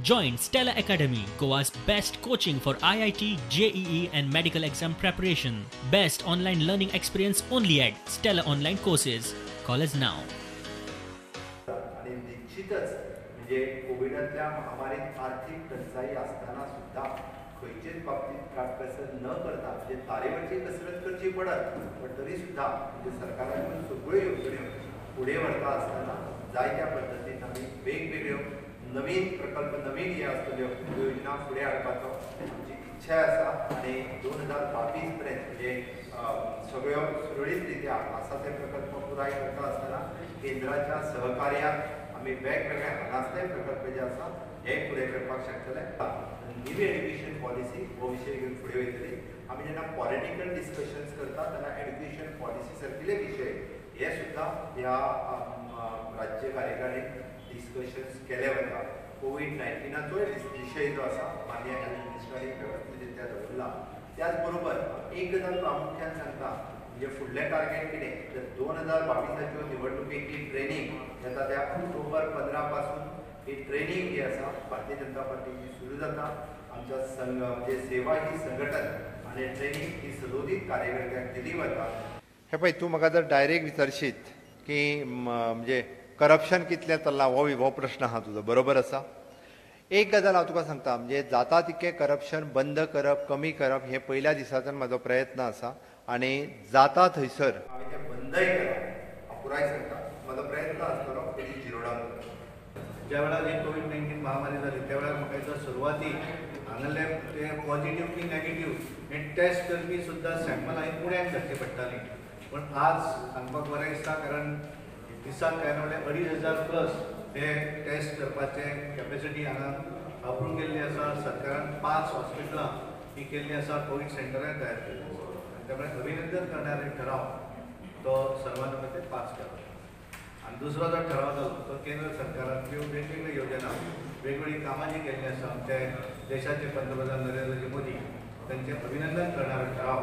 Join Stella Academy, Goa's best coaching for IIT, JEE and medical exam preparation. Best online learning experience only at Stella Online Courses. Call us now. आणि निश्चितच म्हणजे कोविडातल्या महामारीत आर्थिक टंचाई असताना सुद्धा खंयचेच बाबतीत काटकसर न करता म्हणजे तारेवरची कसरत करची पडत पण तरी सुद्धा म्हणजे सरकारान सगळ्यो येवजण्यो फुडें व्हरता आसतना जायत्या पद्दतीन आमी वेगवेगळ्यो नवीन प्रकल्प नवीन हे आसतल्यो योजना फुडें हाडपाचो आमची इच्छा आसा आनी 2022 पर्यंत म्हणजे सगळ्यो सुरळीत रित्या आसा ते प्रकल्प पुराय करता आसतना केंद्राच्या सहकार्यान आमी वेगवेगळे हांगासले प्रकल्प जे आसा हे फुडें करपाक शकतले. नवी एड्युकेशन पॉलिसी हो विशय घेवन फुडें वयतली. आमी जेन्ना पॉलिटिकल डिस्कशन्स करता तेन्ना एड्युकेशन पॉलिसी सारकिले विशय हे सुद्दां ह्या राज्य कार्यकारिणीत डिस्कशन्स केले वता. कोवीड-19चोय विशय जो आसा माननीय हेल्थ मिनिस्टरांनी वेवस्थीत रित्या दवरला. त्याच बरोबर एक गजाल प्रामुख्यान सांगता म्हणजे फुडलें टार्गेट कितें तर 2022 निवडणुकेची ट्रेनींग येता त्या ऑक्टोबर 15 पासून ही ट्रेनींग जी आसा भारतीय जनता पार्टीची सुरू जाता. आमच्या संघ म्हणजे सेवा ही संघटन आनी ट्रेनींग ही सदोदीत कार्यकर्त्यांक दिली वता. हे पळय तूं म्हाका जर डायरेक्ट विचारशीत की म्हणजे करप्शन कितलें चल्लां हो प्रश्न आहा तुजो, बरोबर आसा. एक गजाल हांव तुका सांगता म्हणजे जाता तितकें करप्शन बंद करप कमी करप हें पयल्या दिसाच्यान म्हाजो प्रयत्न आसा आनी जाता थंयसर हांवें तें बंदय केलां. हांव पुराय सांगता म्हाजो प्रयत्न आसतलो पयलीं झिरो डावन करप. ज्या वेळार ही कोवीड-19 महामारी जाली त्या वेळार म्हाका दिसता सुरवातीक हांगासरले ते पॉझिटिव्ह की नॅगेटिव्ह हे टेस्ट करपी सुद्दां सॅम्पल हांवें पुण्याक धाडची पडटाली. पण आज सांगपाक बरें दिसता कारण दिसाक काय म्हणल्यार 2500 प्लस ते टेस्ट करपाचे कॅपेसिटी हांगा अप्रूव केल्ली आसा. सरकारान 5 हॉस्पिटलां ही केल्ली आसा, कोवीड सेंटरां तयार केल्ली आसा. आनी त्यामुळे अभिनंदन करणारे ठराव तो सर्वानुमते पास केला. आनी दुसरो जो ठराव जालो तो केंद्र सरकारांतल्यो वेगवेगळ्यो योजना वेगवेगळीं कामां जी केल्लीं आसा आमचे देशाचे पंतप्रधान नरेंद्रजी मोदी तांचें अभिनंदन करणारो ठराव